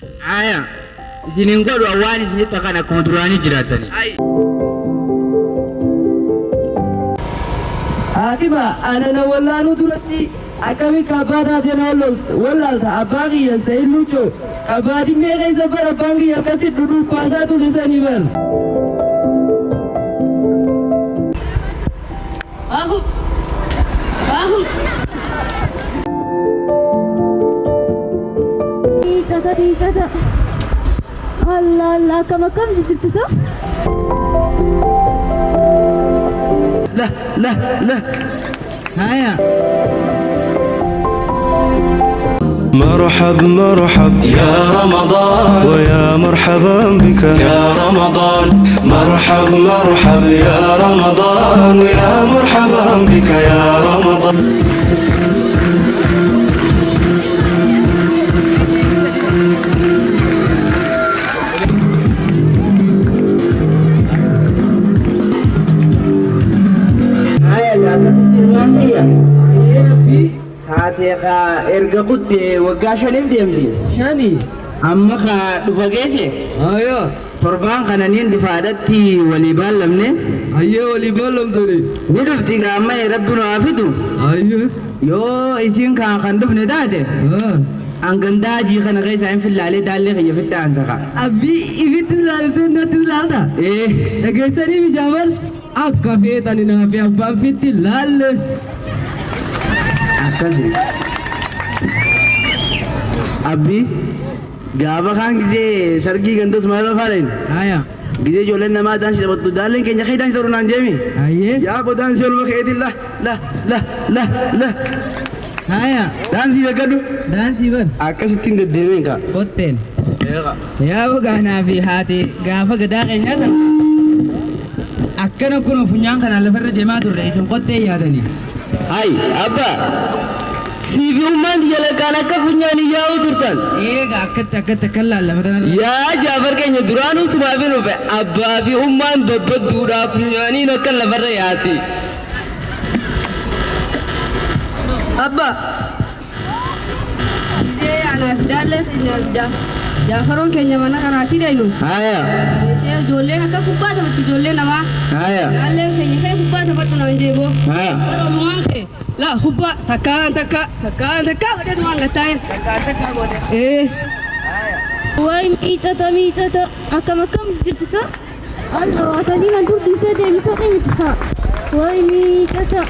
Aya, isin hin godhu waan isinitti kan akkuma duraanii jiraatanii. Haakima ana na wallaanuu duratti akkami kaabbaa taatee na wallaalta abbaa kiyya Sa'iid Luuccoo kabbaa dimmee keessa bar abbaan kiyya akkasi dhudhuubbaasaa ture sanii bar. Ahu! Ahu! Cata cata. Allah Allah akkam akkam jijjiirtisa. La la la. Haya. مرحب مرحب يا رمضان ويا مرحبا بك يا رمضان مرحب مرحب يا رمضان ويا مرحبا بك يا رمضان. Haya akkasitti ilmaan kiyya. Haatee kaa erga kutte waggaa shaniif deemti. Shani. Amma kaa dhufa geesse. Aya. Torbaan kana niin dhufaadhatti walii baallamne. Ayyee walii baallamtani. Ni dhufti gaa amma rabbi nu haa fidu. Ayyee. Yoo isiin kaa kan dhufne taate. Angandaa hajii kana keessaa hin fillaalee daallee kiyya fitti aansa kaa. Abbii ifitti ilaaltee natti ilaalta. Ee. Dhageessanii mijaamal akka feetani naaf abbaan fitti laalle. Akkasi. Abbii gaafa kaan gisee sargii gandos maal faalen. Haya. Gisee ijoolleen namaa daansii taphattu daalleen keenya kee daansii taphattu naan jeemi. Ayyee. Yaa abboo daansii oluma keetiin la la la la la. Haya. Daansii beekadhu. Daansii ban. Akkasittiin deddeebiin kaa. Qotteen. Eeqa. Yaa gaanaa fi haati gaafa gadaa keenyaa sana akkana kun funyaan kanaan lafarra deemaa turre isin qottee yaadanii. Hai abba. Siifi ummaan jalaqaan akka funyaan yaa'u turtan. Eega akkatti akkatti akkan laallafatan. Yaa Jaafar keenya duraanuu sumaaf hin dhufe abbaa fi ummaan babbadduudhaaf funyaaniin akka lafarra yaati. Abba! Gisee anaaf daallee keenyaaf Jaafaroon keenya mana kanaatii deemu. Haya. Beektee ijoolleen akka kubbaa taphatti ijoollee namaa. Haya. Daalleen keenya kee kubbaa taphadhu naan jeeboo. Haya. Oromoon kee la kubbaa takkaan takka takkaan takka godhetu waan gattaa'e. Takkaan takka godhe. Ee. Waay miicata miicata akkam akkam jijjiirtisa. Allah waatanii nan dur dhiisee deebisee ni miti haa. Waay miicata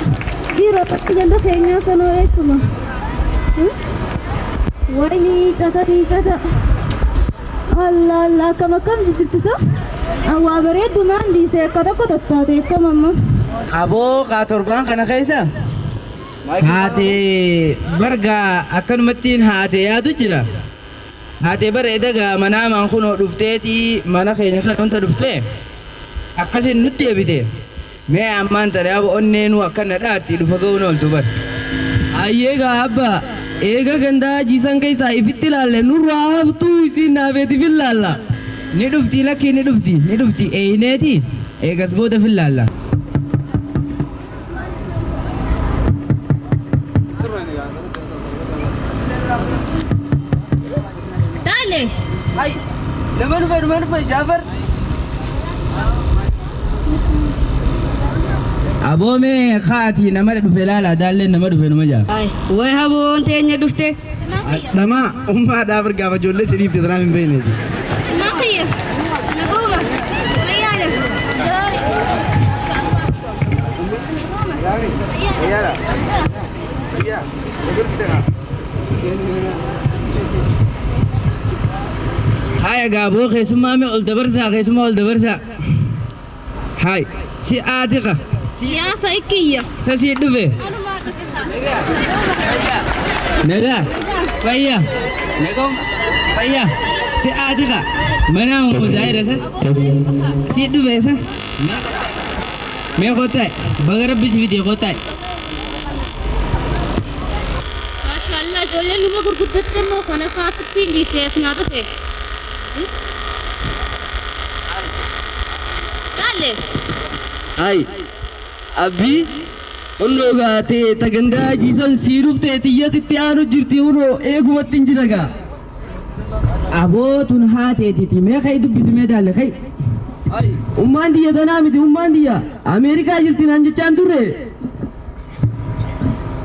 dhiiroo takka ganda keenyaa sanoo eessuma. Waay miicata miicata. Allah Allah akkam akkam jijjiirtisa. Waa bareeddu maan dhiisee akka tokko tattaate akkam amma. Aboo kaa torbaan kana keessa haatee bargaa akkanumattiin haatee yaadu jira. Haatee bara edagaa manaamaan kunoo dhufteetii mana keenya kana hunda dhuftee akkasin nutti deebite. Mee ammaan tana yaaba onneenuu akkana dhaatti dhufa ga'uun ooltu bar. Ayyee gaa abba eega gandaa jiisan keessaa ifitti ilaalle nurraa haftuu isiin naafeetiif ilaalla. Ni dhufti lakkii ni dhufti ni dhufti eeyneeti eegas booda fillaalla. Daalle. Hai. Nama dhufe nama dhufe Jaafar. Aboomee kaatii nama dhufe laala daalleen nama dhufe nama jaa. Wayi haboon teenya dhufte. Nama ummaadhaaf gaafa ijoollee si dhiifte tanaaf hin beekneeti. Maqiya. Naguma. Fayyaadha. Haya gaaboo keessummaa mee ol dabarsaa keessummaa ol dabarsaa. Hai si aatiqa Siyaasa ikkiyya. sa sii dhufe. Nagaa fayyaa nagoo fayyaa si aatiqa mana muzaayira sa si dhufe sa. Mee kottaa baga rabbi si fide kottaa. Maashaallah ijoolleen numa gurguddatte immoo kana kaasatti dhiisee as naa dhufe. Daalle. Hai. Abbii Onnoo gaatee tagandaa jiisan sii dhuftee xiyya sitti aanu jirti unoo eegumatti hin jira gaa. Aboo tun haateetiiti mee kai dubbisi mee daalle kai. Ummaan tiyya tanaa miti ummaan tiyya Ameerikaa jirti naan jechaan turre.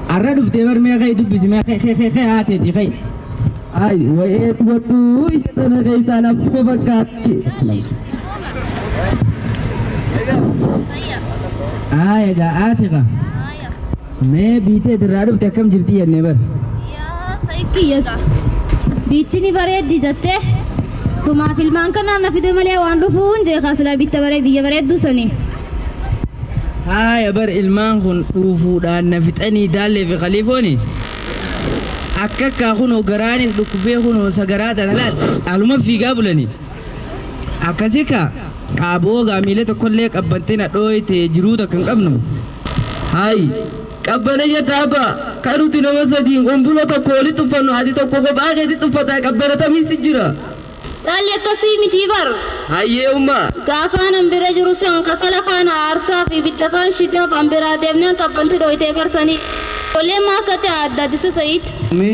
Arra dhuftee bar mee kai dubbisi mee kai kai kai kai haateeti kai. Ay wayee dubattuu ija tana keessaa naffee fakkaatti. Haa egaa haatiqa. Mee biitee irraa dhufte akkam jirti jennee bar. Yaa sa'ikkiyya biitti ni bareeddi jettee sumaaf ilmaan kanaan na fide malee waan dhufuun jeeqaa silaa bitta baree biyya bareedduu sanii. Haaya bar ilmaan kun dhuufuudhaan na fixanii daallee fi khaliifooni. Akka akkaa kunoo garaaniif dhukkubee kunoo sagaraa tana laal aluma fiigaa bulanii. Akkasii ka qaaboo gaamiilee tokkollee qabbanteen hadhooyte jiruu takka hin qabnu. Hay qabbana jetta abba kan nuti nama sadiin qombulo tokko walitti uffannu ati tokko kophaa keetitti uffataa qabbana tamiisi jira. Dhaalli akkasii miti bar. Hayyee ummaa. Gaafaan an bira jiru san kasala faana aarsaa fi ibidda faan shidaaf an biraa deemneen qabbanti dhooytee barsanii. Ijoolleen maa akka ta'e adda addisa sa'iitti. Ummi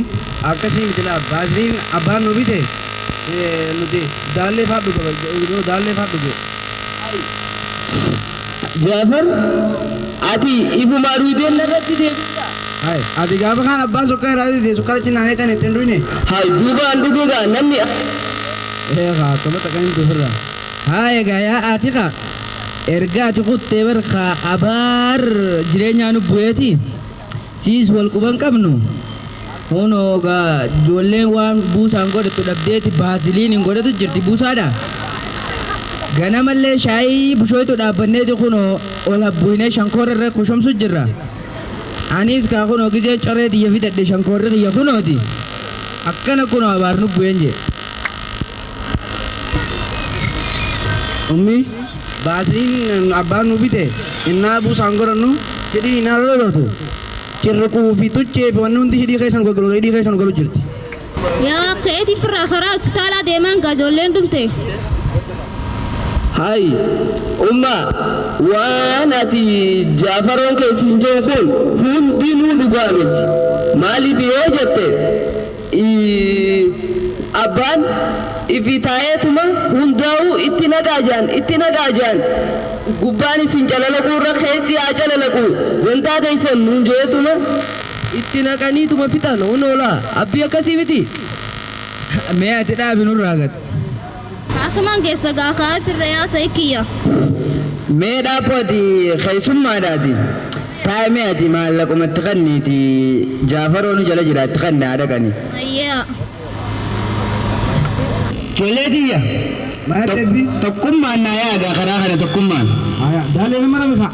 akkasii miti laa baasriin abbaan nu bite nuti daallee faa dhuge daallee faa dhuge. Jaafar ati ifumaa duuteen narratti deebista. Hai ati gaafa kaan abbaan sukkaara irraa bite sukkaara cinnaanee kan ittiin dhuyne. Hay duuba an dhuge gaa namni. Eegaa akkamatti akkamiin dufirra. Haa egaa yaa haatiqa erga ati kuttee bar kaa abaar jireenyaa nu bu'eeti. Siis wal quban qabnu. Kunoo gaa ijoolleen waan buusaan godhatu dhabdeeti baasiliin hin godhatu jirti buusaadha. Ganamallee shaayii bushooytu dhaabbanneeti kunoo ol habbuinee shankoorra irra kushomsu jirra. Anis kaa kunoo gizee coree xiyya fidadhe shankoorri xiyya kunooti. Akkana kunoo abaar nu bu'een jee. Ummi baasiliin abbaan nu bite innaa buusaan godhannu hidhii innaa lolootu. Cirriquu fi tuchee fi wanni hundi hidhii keessan galu hidhii keessan galu jirti. Yaa keetii firraa karaa hospitaalaa deemaan gaa ijoolleen dhumte. Hay ummaa waan ati Jaafaroon keessin jiru kun hundinuu dhugaa miti. Maaliif yoo jette abbaan ifi taa'eetuma hundaa'uu itti naqaa jaan itti naqaa jaan gubbaan isin calalaquu irra keessi haa calalaquu wantaa teessan nuun jeetuma itti naqaniituma fixan hunoolaa abbii akkasii miti. Mee ati dhaabi nurraa gad. Hakimaan keessa gaafa firra yaa sa'ikkiyya. Mee dhaabbooti keessummaadhaati. Taa'e mee ati maallaqumatti kanniiti Jaafaroo nu jala jiraatti kanni haadha qani. Ayyaa. Ijoollee tiyya. Tokkummaan naa yaadaa karaa kana tokkummaan. Daallee nama rame fa'a.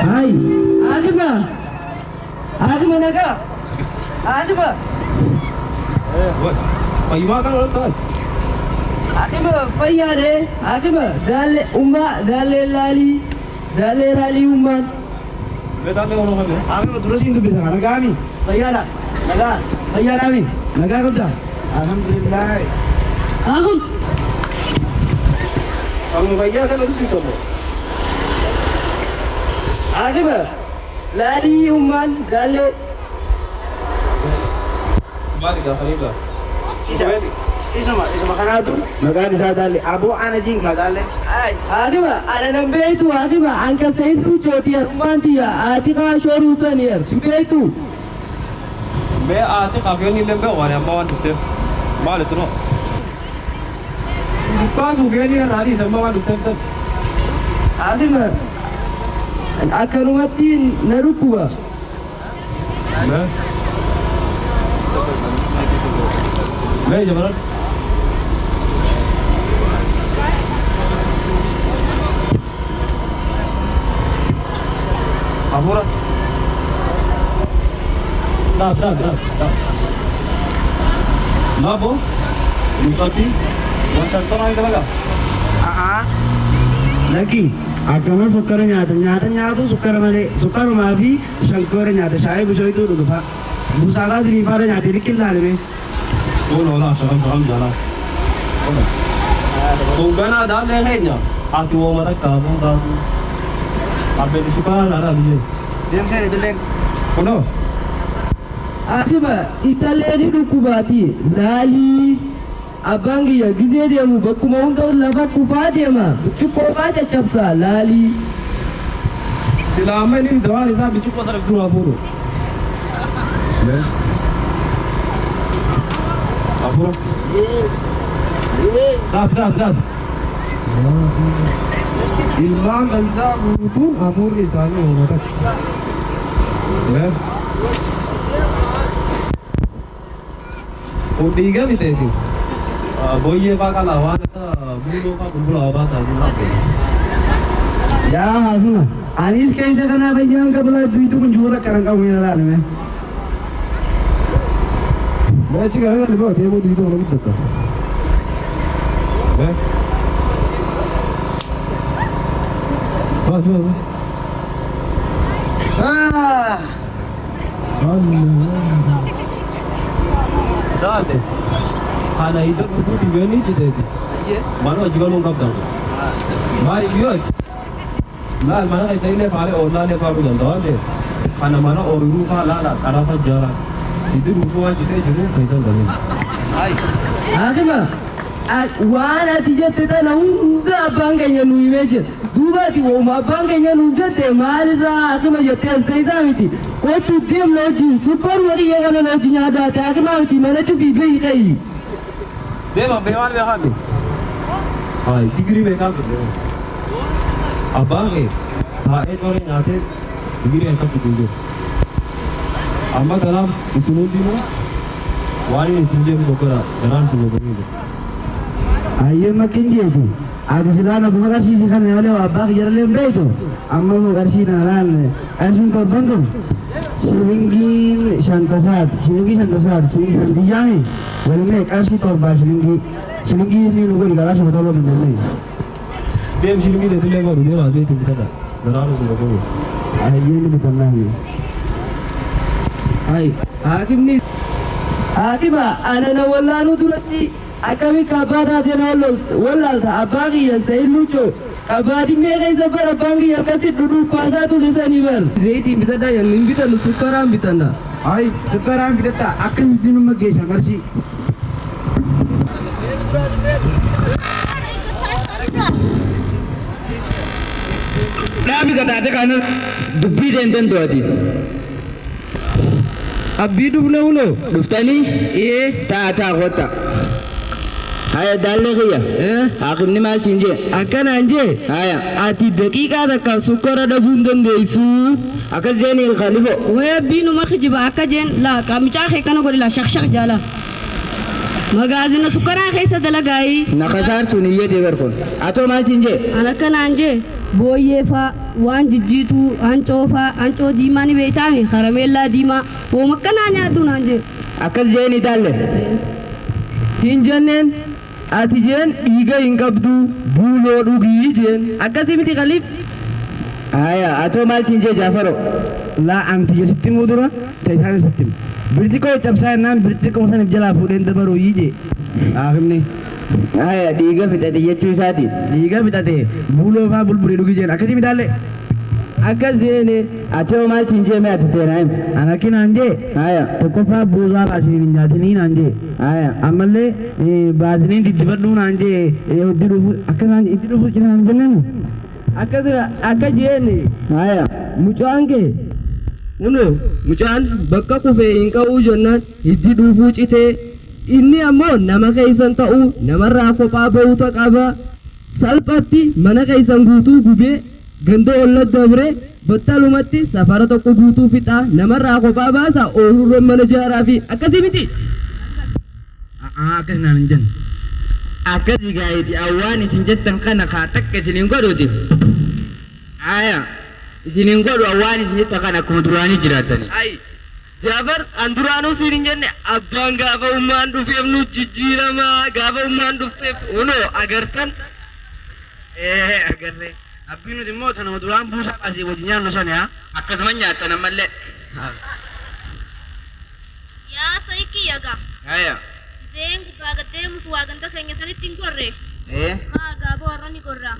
Hay Akima Akima nagaa Akima Fayyumaa kan wal ta'an. Akima fayyaadhe Akima daallee ummaa daallee laalii daallee laalii ummaan. Mee daallee wal hojii. Akima dura siin dubbisa nagaami. Fayyaadha nagaa Fayyaadhaami nagaa qabda. Alhamdulillah. Ahum. Amma fayyaa kana dubbisamu. Akima laalii ummaan daallee. Maali gaafanii gaa? Isuma isuma kanaatu maqaan isaa daallee aboo ana jiinkaa daallee. Akima ana nan beektu Akima an kan seentu jootiyar ummaan tiyya ati kaa shooruu saniyar hin beektu. Mee ati kaafiyyoonni illee beeku waan amma waan dhufteef maali tunoo? Dukkaasuu fe'anii irraa dhiisa amma waan dhufteef tan. Akima akkanumatti na dhukkuba. Mee? Mee jabaran? Hafuura. Dhaab dhaab dhaab dhaab. Naafoo? Mucaatii? Wanta tolaa hin dalagaa? Lakki akkama sukkara nyaata nyaata nyaatu sukkara malee sukkarumaa fi shankoora nyaata shaayii bishooyituu dhugu fa'a. Buusaafaa siriifaadha nyaatee liqqiin laalame. Kun oolaa shakam shakam jaalaa. Hoogganaa daallee keenya ati wooma takka hafuun taatu. Abbeeti sukkaara laalaa biyyee. Deemsee itilleen. Kunoo. Akima isallee ni dhukkubaati laalii abbaan kiyya gizee deemu bakkuma hunda lafa kufaa deema burcuqqoo faa caccabsaa laalii. Silaa amma inni dawaan isaa bichiqqoo sana duraa fuudhu. Afur. Dhaab dhaab dhaab. Ilmaan gandaa guutuun hafuurri isaanii uummata. Kun dhiiga miteeti. Booyyee faa qalaa waan akka buuloo faa bulbula baasaa jiru. Yaa haasuma. Anis keessa kanaa fayyaan qabla duwitu kun jiru takka kan qabu hin ilaalame. Mee achi garagalli ba'u teeboo duwitu kana guddatta. Mee. Baas baas baas. Ah! Daate. Kana hidda dhufuu dhibeen iciteeti. Mana hojii galuu hin qabdan. Maaliif yoo laal mana keessa illee faalee oolaalee faaruu danda'a waan ta'eef. Kana mana ooyiruu faa laala qarafa jala. Hiddi dhufuu waan citee jiru keessa hin galin. Akima waan ati jette tana hunda abbaan keenya nu himee jira. Duuba ati waanuma abbaan keenya nu jette maalirraa akima jettee as teessaa miti. Kottu deemna wajjin sukkaaruma kiyya kana na wajjin nyaataate akima miti mana cufii beeyi qayi. Deema bee maal beekaa mi? Hayi digirii beekaa mi? Abbaan kee taa'ee coree nyaatee digirii akka fiduu jiru. Amma kanaaf isin hundinuu waan inni isin jedhu tokkodha garaan isin gogonii jiru. Ayyee makkin jeetu. Ati silaan abbuma qarshii kana malee abbaa kiyyarallee hin beektu. Amma immoo qarshii na laalle. Qarshiin torban kun shilingiin shantasaati. Shilingii shantasaati. Shilingii shantiyyaami. Walimee qarshii torbaa shilingii. Shilingii inni nu godhi karaa shama torba binnee. Deem shilingii teetillee godhu deema asii bitadha. Garaan isin gogonii. Ayyee ni bitannaa. Ay haakimni haakima ana na wallaanuu duratti akkami kabbaa taatee na wallaalta abbaa kiyya sayin luchoo kabbaa dhimmee keessa bara abbaan kiyya akkasi dhudhuubbaasaa ture sanii bar. Zayitiin bitadhaa jennu hin bitannu sukkaaraan bitanna. Ay sukkaaraan bitatta akkasitti numa geessan qarshii. Dhaabi gataate kana dubbii seentan to'ati. Abbii dhufne huloo. Dhuftanii? Ee. Taa taa kottaa. Haya daallee kiyya. Haakimni maal siin jee? Akkanaan jee. Haya. Ati daqiiqaa takkaaf sukkaara dhabuu hin dandeessu. Akkas jeeni Khalifo. Way abbii numa kijiba akka jeen laa qaamicaa kee kana godhi laa shaq shaq jaala. Magaazina sukkaraa keessa dalagaayi. Naqasaar sun iyyatee barkoon. Atoo maal siin jee? An akkanaan jee booyyee faa waan jijjiituu hancoo faa hancoo diimaa ni beektaami karameellaa diimaa wooma akkanaa nyaadhu naan jee. Akkas jeeni daalle. Hin jenneen ati jeen dhiiga hin qabdu buuloo dhugii jeen akkasii miti Khaliif. Haya atoo maal siin jee Jaafaro? Laa anti sitti himuu dura ta'e sitti himu. Birciqoo cabsaa jennaan birciqoo saniif jalaa fuudheen dabaruu jee. Haakimni. Haya dhiiga fixate jechuu isaati. Dhiiga fixate buuloo faa bulbulee dhugi jeen akkasii mitaallee. Akkas jeene. Atoo maal siin jee mee ati teenaa himi? Ana akkinaan jee. Haya. Tokkoffaa buusaa baasiniin hin nyaatinii naan jee. Haya. Ammallee baasiniin diddibadhuu naan jee itti dhufu akkanaan itti dhufu cinaan jenneemu. Akkasira akka jeene. Haya. Mucaan kee kunoo mucaan bakka kufee hin qa'uu jennaan hiddi dhuufuu citee inni ammoo nama keessan ta'uu namarraa kophaa ba'uuta qaba salphatti mana keessan guutuu gubee ganda olla dabre battalumatti safara tokko guutuu fixaa namarraa kophaa baasa ooyiruu mana jaaraa fi akkasii miti. Akkas naan hin jenne. Akkasii gaa'iti awwaan isin jettan kana kaa takka isin hin godhuti. Haya. Isin hin godhu awwaan isin jettan kana akkuma duraanii jiraatani. Ay Jaafar an duraanuu siin hin jenne abbaan gaafa ummaan dhufeef nu jijjiirama gaafa ummaan dhufteef kunoo agartan. Ee agarree. Abbiin nuti immoo tanuma duraan buusaa baasee wajjin nyaannu sana yaa. Akkasuma nyaattan ammallee. Yaa sayikii yaga. Haya. Zeen gubbaa gad deemus waa ganda keenya sanitti hin gorre. Ee. Maa gaaboo har'a ni gorra.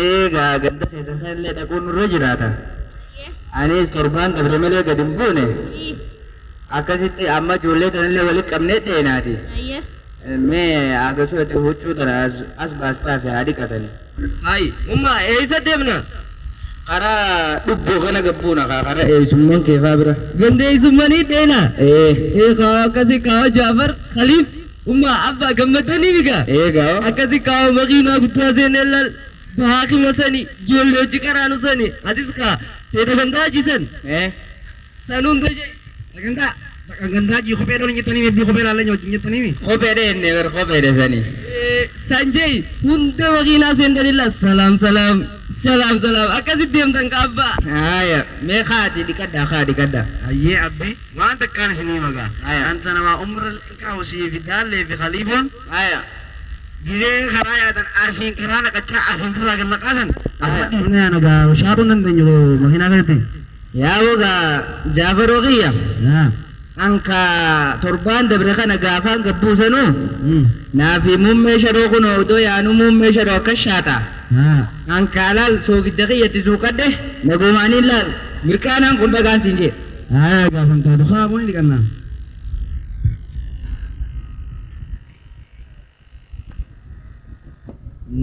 Eegaa ganda keessan sanillee dhaquun nurra jiraata. Anis torbaan dabre malee gad hin buune. Akkasitti amma ijoollee tanallee walitti qabnee dheenaati. Ayyee. Mee akkasumatti huccuu tana as baastaa fi haa dhiqatani. Hayi, umma eessa deemna? Karaa dhubboo kana gabbuuna kaa karaa eessummaan keefaa bira. Gandeessumanii deena. Ee. Ee kaa akkasi kaa Jaafar Khaliif umma abbaa gammadanii migaa. Ee gaa. Akkasi kaa makiinaa guddaa seenee laal baakima sani ijoollee hojii qaraanu sani atis kaa teeta gandaa jisan. Ee. Sanuun taje. Sagantaa sagantaa jii kophee dhoon jettanii mi kophee laallee wajjin jettanii mi. Kophee dheenne bar kophee dheessanii. Sanjay hunda makiinaa seentanilla salaam salaam salaam salaam akkasitti deemtan ka abbaa. Haaya mee kaati dhiqadhaa kaa dhiqadhaa. Ayyee abbi waan takkaan isinii magaa. Aya. Anta namaa umra qaawusii fi daallee fi khaliifoon Haaya. gizee karaa yaadan asiin karaa naqachaa asiin karaa gad naqaasan. Aya. Asuma dhiifnee ana gaa shaaruu hin dandeenyu makiinaa keessatti. Yaa bogaa Jaafaroo kiyya. Yaa. Anka torbaan dabre kana gaafaan gabbuusanuu naafi muummee shadoo kun odoo yaanuu muummee shadoo akkas shaata. Yaa. Anka laal soogidda kiyyatti suuqadhe nagumaanii laal mirqaanaan kun dhagaan siin jee. Aya gaafan taatu haa booni dhiqannaa.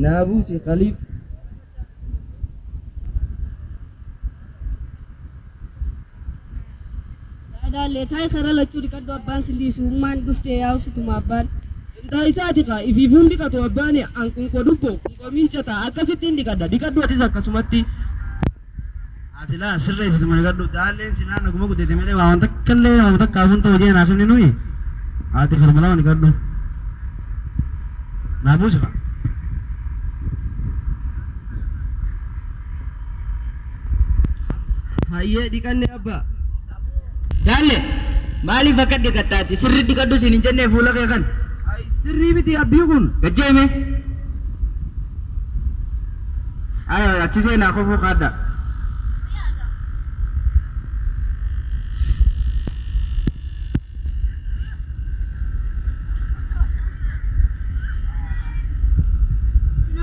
Naabuusi Khaliif. Yaadaallee taa'ee karaa lachuu dhiqadhu abbaan sin ummaan dhuftee yaa'usituma abbaan. Intaa isaati kaa ifiifuun dhiqatu abbaan an kunko dubbo kunko miicata akkasitti hin dhiqadha dhiqadhu atis akkasumatti. Ati laa sirreessitu mana gadhu daalleen silaa naguma guddate malee waa wanta akkallee waan takka hafuun ta'u jee naaf himni nuyi. Ati karma lama ni gadhu. Naa buusi kaa. Hayyee dhiqanne abbaa. Daalle maaliif akka dhiqattaati sirri dhiqadhu siin hin jennee fuula kee kan. Sirrii miti abbii kun. Gajjeeme. Aya achi seenaa kofoo kaadda.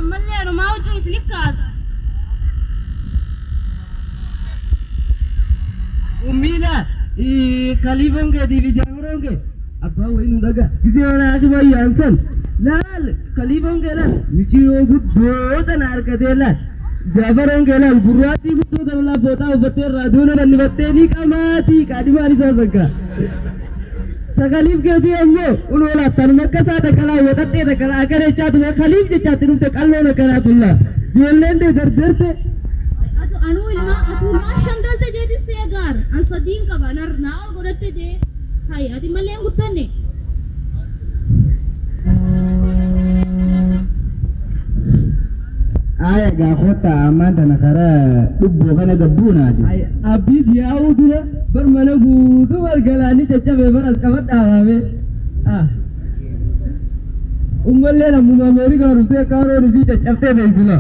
Ammallee anumaa huccuu isinif kaasa. Ummiila khaliifan keetii fi jaafaroon kee abbaan wayii nu dhagaa gisee mana haakima yaansan laal khaliifan kee laal miciyoo guddoo sana argatee laal jaafaroon kee laal gurraattii guddoo sana laal fooxaa uffattee raadoona dannifattee ni qamaatii qaadhimaan isaa sakka. Sakaliif keetii ammoo unoo laattanuma akka isaa takkalaa waxaxxee takkalaa akka jechaatuma khaliif jechaatti dhufte qalloon akkanaa tullaa ijoolleen dee dardarte. Atu anuu ilmaa atu ilmaa shan dalte jeetis see gaar an sadiin qaba nar naa ol godhatte jee. Hayi ati malee hin guddanne. Aya gaa kottaa ammaan tana karaa dhubboo kana gabbuunaati. Abbiis yaa'uu dura bar mana guutuu bargalaanii caccabe bar as qabadhaa baame. Ummallee ammuma Ameerikaa dhuftee kaaroon isii caccabtee teessila.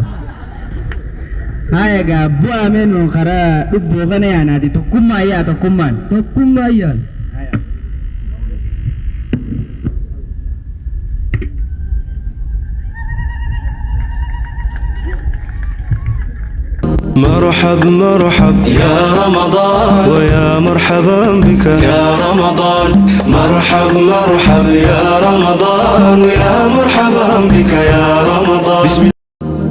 Haya gaa bu'aa mee nu karaa dhubboo kana yaanaati tokkummaa yaa tokkummaan. Tokkummaa yaan. مرحب مرحب يا رمضان ويا مرحبا بك يا رمضان مرحب مرحب يا رمضان ويا مرحبا بك يا رمضان بسم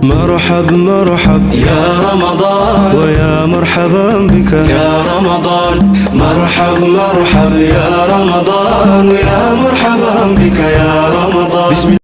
مرحب مرحب يا رمضان ويا مرحبا بك يا رمضان مرحب مرحب يا رمضان ويا مرحبا بك يا